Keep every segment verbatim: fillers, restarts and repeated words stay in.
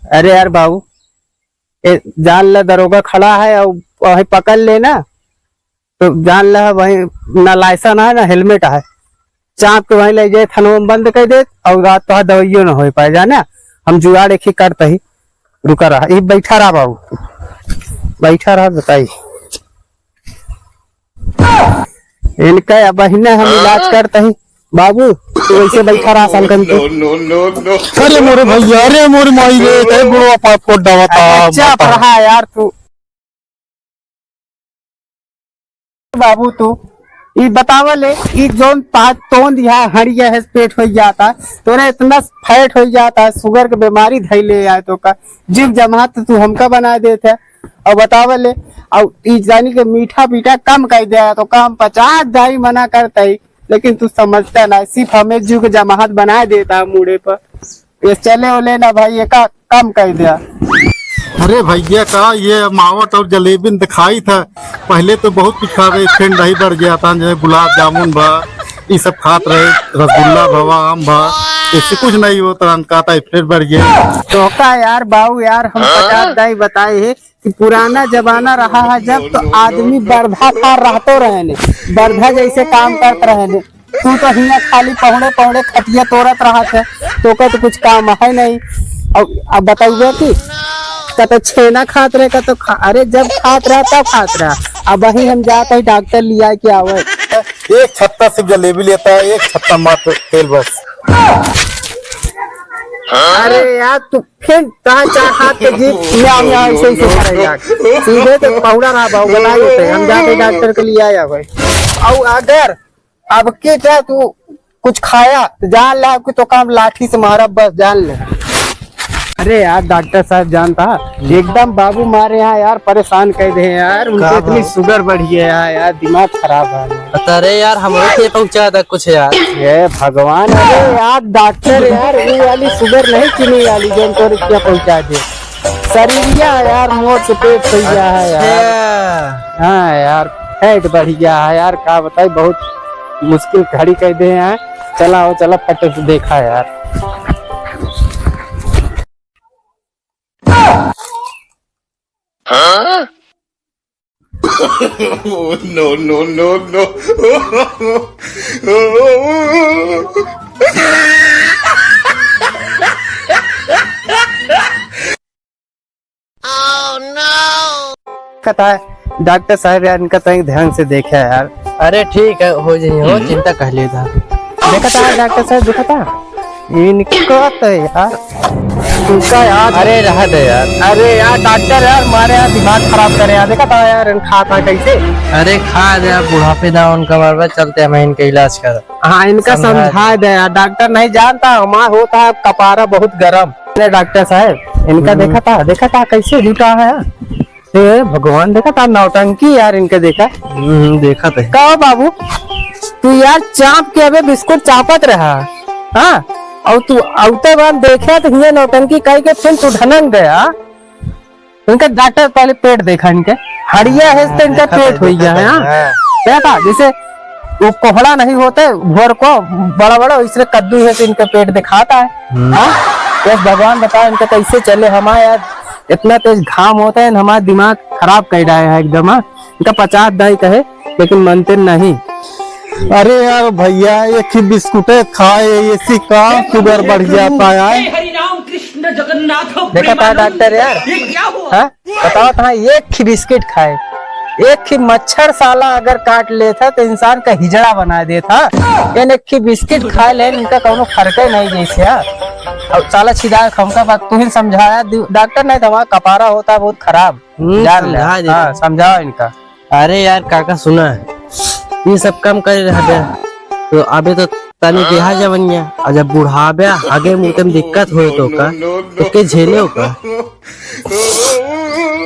अरे यार बाबू, ए, जान ले दरोगा खड़ा है और वहीं पकड़ ले ना, तो जान ले वहीं ना लाइसेंस है ना हेलमेट है, चाप के वहीं ले जाए थानों में बंद कर दे और रात तो दवाइयों ना हो पाए जाने। हम जुगाड़ एक ही करते ही, रुका रहा, ये बैठा रहा बाबू, बैठा रहा, बताई। इनका या बहिने हम इलाज करते ही। बाबू, तू ऐसे बैठा रहा, साल कन तू। No, no, no, no। अरे मोरे भैया, अरे मोरे माई रे, कहे बुढ़वा पाँच फुट डावा था, अच्छा, बता। पढ़ा यार तू। बाबू, तू ई बतावा ले, ई जौन पाँच तोंद यहाँ हड़िया है, पेट हो जाता, तोरे इतना फैट हो जाता, शुगर के बीमारी धैले आए तो का, जिम जमात तू हमका बना देत है। और बतावा ले, और ई जानी के मीठा पीठा कम कर दे, तो का हम पचास दाई मना करता ही, लेकिन तू समझता ना, सिर्फ हमें जुग जमात बना देता है मूड़े पर। ये चले ओले ना भाई, ये का कम कर दिया। अरे भैया, का ये मावट और जलेबी न दिखाई था? पहले तो बहुत कुछ खा रहे, फिर नहीं बढ़ गया था, जैसे गुलाब जामुन बा, ये सब खात रहे, रसगुल्ला भवा, आम भा, इससे कुछ नहीं होता, अनकाता फिर बढ़ गया। तो का यार बाऊ यार, हम पचास दाई बताए है कि पुराना जमाना रहा है जब तो आदमी बरधा खा रहतो रहे ने, बरधा जैसे काम करत रहे ने। तू तो हियाँ खाली पहुड़े पहुड़े खटिया तोड़त रहत है, तो का तो कुछ काम है नहीं। अब, अब बताइए कि का तो छेना खात रहे, का तो खा, अरे जब खात रहा तब खात रहा। अब वही हम जात है डॉक्टर लिया के आवे। एक छत्ता सिर्फ जलेबी लेता है, एक छत्ता मात्र तेल बस। अरे यार, तू फिर कहाँ चार हाथ के जीप म्याऊं म्याऊं ऐसे ऐसे करे यार। सीधे तो पहुड़ा रहा बाबू, बनाई होते, हम जाके डॉक्टर के लिए आया भाई। और अगर अब के क्या तू कुछ खाया तो जान ला कि तो काम लाठी से मारा, बस जान ले। अरे यार डॉक्टर साहब जानता, एकदम बाबू मारे यहाँ यार परेशान कर दे यार, उनके का इतनी बाबू? शुगर बढ़ गया है यार, दिमाग खराब है। पता रे यार, हमरो के पहुंचा था कुछ यार। हे भगवान, अरे यार डॉक्टर यार, वो वाली शुगर नहीं, चीनी वाली, जो तोरे क्या पहुंचा दे। शरीरिया यार, मोट से पेट सही गया है यार। अच्छा। हाँ यार, फैट बढ़ गया है यार, का बताई, बहुत मुश्किल घड़ी कह दे हैं। चला हो, चला फट से देखा यार। No, no, no, no। Oh, no। कथा है, डॉक्टर साहब यार, इनका तनिक ध्यान से देखा यार। अरे ठीक है, हो जाइए, हो, हम्म। चिंता कर लेता। देखा था डॉक्टर साहब, देखा था? इनका तो यार, इनका यार। अरे रहा दे यार। अरे यार डॉक्टर यार, मारे यार दिमाग खराब करे यार। देखा था यार, इन खा था कैसे? अरे खा दे यार, बुढ़ापे ना उनका मरबा, चलते हम इनका इलाज कर। हाँ, इनका समझा समझा दे। दे यार, डॉक्टर नहीं जानता, हमार होता है कपारा बहुत गरम। अरे डॉक्टर साहब, इनका हम्म। देखा था, देखा था कैसे जुटा है? हे भगवान, देखा था नौटंकी यार, इनके देखा। हम्म, देखा थे। का बाबू, तू यार चाप के अबे बिस्कुट चापत रहा, हाँ? और तू औते बाद देखा तो हियाँ नौटंकी कह के फिर तू ढनक गया। इनका डॉक्टर पहले पेट देखा इनके, हड़िया है तो इनका देखा पेट था, हो गया देखा है, था, हाँ? हाँ। देखा, जैसे वो कोहड़ा नहीं होते, भोर को बड़ा बड़ा, इसलिए कद्दू है तो इनका पेट दिखाता है। हम्म। हाँ? बस भगवान बताओ इनका कैसे चले। हमारे यार इतना तेज घाम होता है, हमारा दिमाग खराब कर डाया है एकदम। हाँ? इनका पचास दाई कहे, लेकिन मनते नहीं। अरे यार भैया, एक ही बिस्कुटे खाए, ऐसी का शुगर बढ़ जाता है यार। हे हरि राम कृष्ण जगन्नाथ देखा था प्रेमानंद, डॉक्टर यार? ये क्या हुआ? हाँ? बताओ तो, हाँ, एक ही बिस्किट खाए, एक ही मच्छर साला अगर काट लेता तो इंसान का हिजड़ा बना देता। यानी एक ही बिस्किट खाए ले, इनका कौनो फर्क ही नहीं जैसे, हाँ। अब साला छिदा हमका बात तू ही समझाया, दु-, डॉक्टर नहीं तो हमारा कपारा होता बहुत खराब। हम्म, जान ले। समझा दे। हाँ, समझाओ इनका। अरे यार काका सुना, ये सब काम करे रहबे तो अबे तो तनी देहा जवनिया, और जब बुढ़ाबे आगे मुँह में दिक्कत होए तो का, तो के झेले का?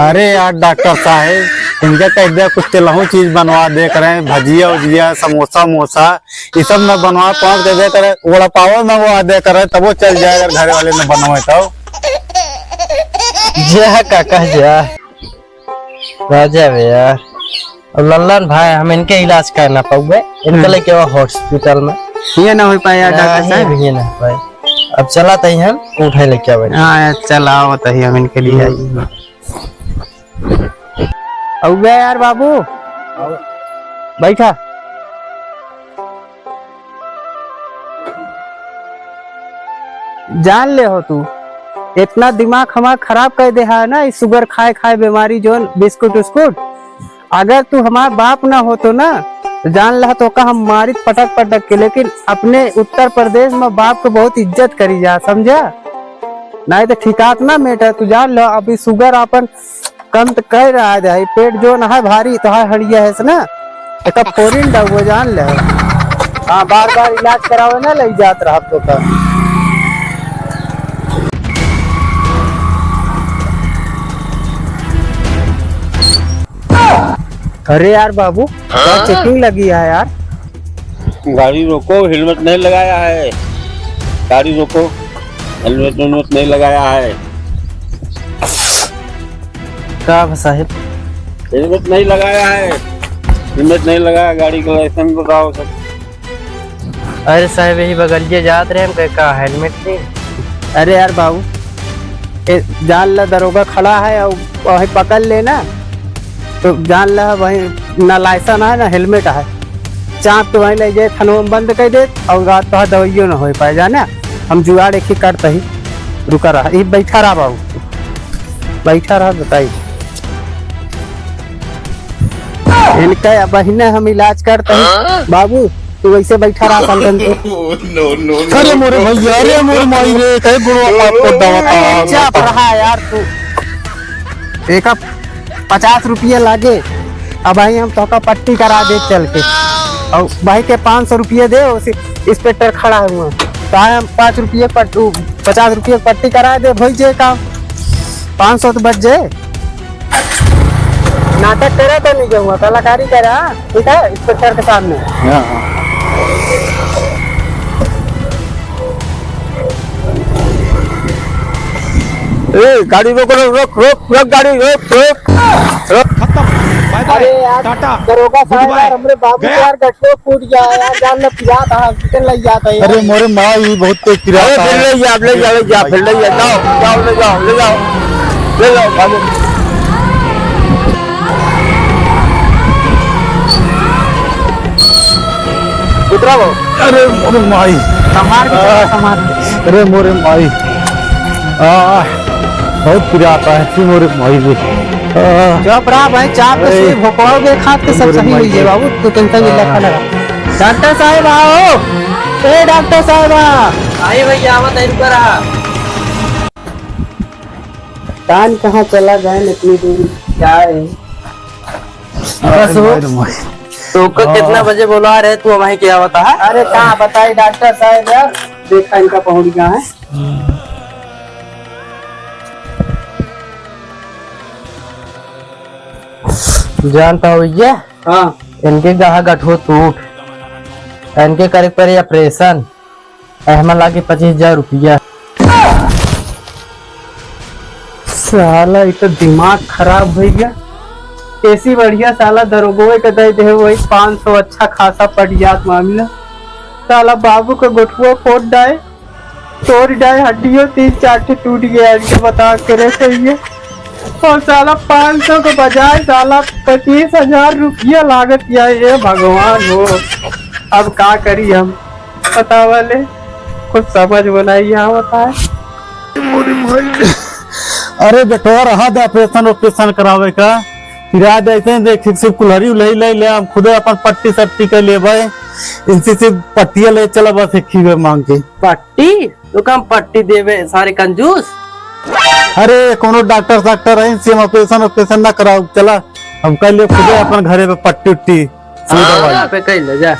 अरे यार डॉक्टर साहब, इनका कह दे कुछ तेलहू चीज बनवा दे करें, भजिया उजिया, समोसा उमोसा, ये सब न बनवा पाँच दे दे करे, वड़ा पाव मंगवा दे करे, तब वो चल जाए अगर घर वाले न बनवाए तो। जा काका जा, राजा बे यार। अब लल्लन भाई, हम इनके इलाज कर ना पाउबे, इनके हम्म। लेके आओ हॉस्पिटल में। ये ना हो पाए यार डॉक्टर नहीं, साहब। ये ना हो पाए। अब चला तई हम उठे लेके आवे। हाँ यार, चला आवत ही हम इनके लिए। हम्म। अउबे यार बाबू, बैठा। जान ले हो तू, इतना दिमाग हमार खराब कर दे है ना, ई sugar खाए खाए बीमारी, जोन बिस्कुट उस्कुट। अगर तू हमार बाप ना होतो ना, तो जान लह तोका हम मारित पटक पटक के, लेकिन अपने उत्तर प्रदेश में बाप के बहुत इज्जत करी जा, समझा? नहीं तो ठिकात ना matter, तू जान लो, अभी sugar अपन कम तो कर रहा है, पेट जोन है भारी, तो है हड़िया है से ना, एका फोरिन डबो जान ले। हाँ, बार बार इलाज करावे ना ले जात रहा तोका। अरे यार बाबू, क्या हाँ? Checking लगी है यार। गाड़ी रोको, helmet नहीं लगाया है। गाड़ी रोको, helmet वेलमेट नहीं लगाया है। का बा साहेब? Helmet नहीं लगाया है, helmet नहीं लगाया, गाड़ी का license बताओ सब। अरे साहेब, यही बगलिए जात रहे हम, कहे, "का helmet नहीं?" अरे यार बाबू, ए, जान ला दरोगा खड़ा है और वही पकड़ लेना, तो जान ला वही ना license है ना helmet है, चाप के वहीं ले जाए थानों में बंद कर दे और रात भर दवाइयों ना हो पाए, जाने हम जुगाड़ एक ही करते ही। रुका रहा, ये बैठा रहा बाबू, बैठा रहा, बताई। इनका बहिने हम इलाज करते हैं। हाँ? बाबू, तू वैसे बैठा रहा, साल दिन तू। No, no, no, अरे मोरे no। भैया, अरे मोरे माई रे, कहे गुरु आपको दवा अरे, चुप रहा यार तू। एक पचास रुपये लागे, अब भाई हम तोका पट्टी करा दे चल के, और भाई के पाँच सौ रुपये दे, उसी inspector खड़ा हुआ, तो आए हम पाँच रुपये पट-, उ, पचास रुपये पट्टी करा दे, भाई जे काम पाँच सौ तो बच जाए। नाटक करे तो नहीं जाऊंगा, कलाकारी करा, ठीक है, inspector के सामने। हाँ, हाँ। ए, गाड़ी रोक, रोक, रोक, रोक, रोक गाड़ी, रोक, रोक, रोक। खत्म। Bye bye। अरे यार, टाटा। दरोगा साहब, गुड बाय। यार, हमरे बाबू गया। यार, गठुआ फूट गया है यार, जान ना पिरात है, hospital ले जाता है यार। अरे मोरे माई, बहुत तेज पिरात है। अरे फिर ले जा, ले जा, ले जा, फिर ले जा, जाओ, जाओ, ले जाओ, ले जाओ, ले जाओ, भागो। उतरा वो। अरे मोरे माई। संभाल के चला, आह। संभाल। अरे मोरे माई। आह, बहुत पिरात है, सी मोरे माई रे। आह। चुप रहा भाई, चाप के अरे। सुई भोंकवाओगे, खात के सब मोरे सही माई हुई है रे। बाबू, तू tension नहीं आह। लेखा लगा। डॉक्टर साहब आओ, ए डॉक्टर साहब आ। आई भैया, आवत है, रुका रहा। कान कहाँ चला गए इतनी दूर, क्या है? बस हो। अरे भाई, तो का हाँ। कितना बजे बोला रहे तू, वहीं क्या बता है? अरे कहाँ बताई डॉक्टर साहब यार, देखा इनका पहुँच गया है। जानता हो ये? हाँ। इनके गहा गठो टूट, इनके करे पड़े operation। एहमा लागे पच्चीस हजार रुपया। साला, ई तो दिमाग खराब होइ गया। ऐसी बढ़िया साला दरोगवे के दे दे, वही पाँच सौ अच्छा खासा पट जात मामला। साला बाबू के गोठुआ फोड़ डाए, तोड़ डाए, हड्डियों तीन चार ठे टूट गया, इनके बता करे सही है। और साला पाँच सौ के बजाय साला पच्चीस हजार रुपया लागत या, ये भगवान हो, अब का करी हम? बतावा ले, कुछ समझ में नहीं आवत है। अरे बेटवा, रहा दे operation operation करावे का, इराद ऐसे देख, सिर्फ कुल्हरी उल्हरी ले ले, हम खुदे अपन पट्टी सट्टी कर लेबे, इनसे सिर्फ पट्टिया ले चला बस एक ही बेर मांग के। पट्टी? तो कम पट्टी देवे सारे कंजूस। अरे कोनो डॉक्टर साक्टर है, इनसे हम operation operation ना कराओ, चला हम कर ले खुदे अपन घरे पे पट्टी उट्टी। सुई दवाई। हाँ, पे कह ले जा।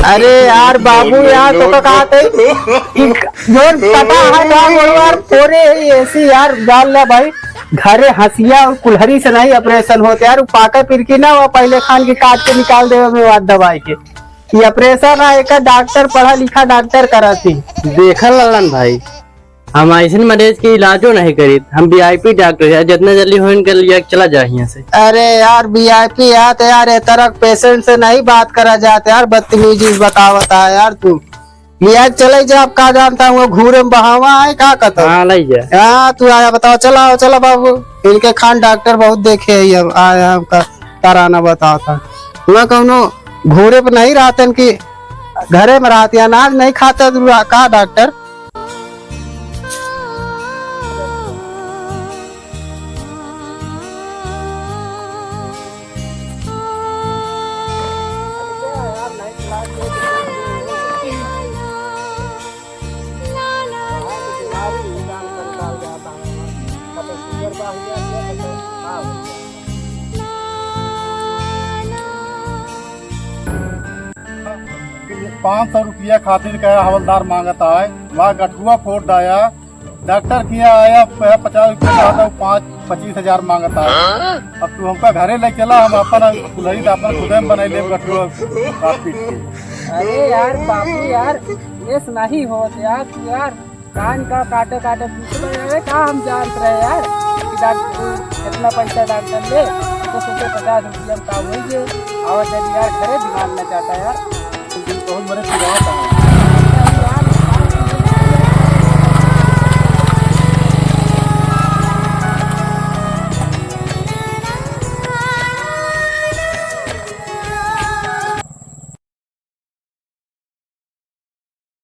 अरे यार बाबू यार, तो, तो कहा थे कि जोन पता है का बोलो यार, पूरे ही ऐसी यार, जान ले भाई, घरे हंसिया और कुल्हरी से नहीं operation होते यार, वो पाके फिर की ना, वो पहले खान के काट के निकाल दे में बात दबाई के। ये operation है, एक डॉक्टर पढ़ा लिखा डॉक्टर कराती। देखा ललन भाई, हम ऐसन मरीज के इलाजो नहीं करीत, हम VIP डॉक्टर है, जितना जल्दी हो इनके लिए चला जा यहाँ से। अरे यार VIP है तो यार, ए तरह patient से नहीं बात करा जात यार, बदतमीजी बतावत है यार तू। यार चले जा, अब का जानता हूँ, वो घूरे में बहावा है, का कहता हूँ? हाँ, ले जा। हाँ, तू आया बताओ, चला आओ, चला बाबू। इनके खान डॉक्टर बहुत देखे है, हम आया, हमका कराना बताओ था। वहाँ कौनो घूरे पे नहीं रहते कि घरे में रहते, अनाज नहीं खाते, तू का डॉक्टर? पाँच सौ रुपया खातिर कहे हवलदार मांगत आए, वहाँ गठुआ फोड़ डाया, डॉक्टर किया आया, पचास रुपया कहा था, पाँच, पच्चीस हजार मांगत आए। अब तू हमका घरे ले चला, हम अपन कुल्हड़ी तो अपन खुदे में बनाई लेब गठुआ काट पीट के। अरे यार बाबू यार, ऐस नहीं होत यार, तू यार कान का काटे काटे पूछ रहे, अरे का हम जानत रहे यार कि डॉक्टर इतना पैसा डॉक्टर ले, तो सोचे पचास रुपया में काम होई गए। और जब यार घरे दिमाग न चाहता यार। तुम बहुत बड़े पिरात हैं।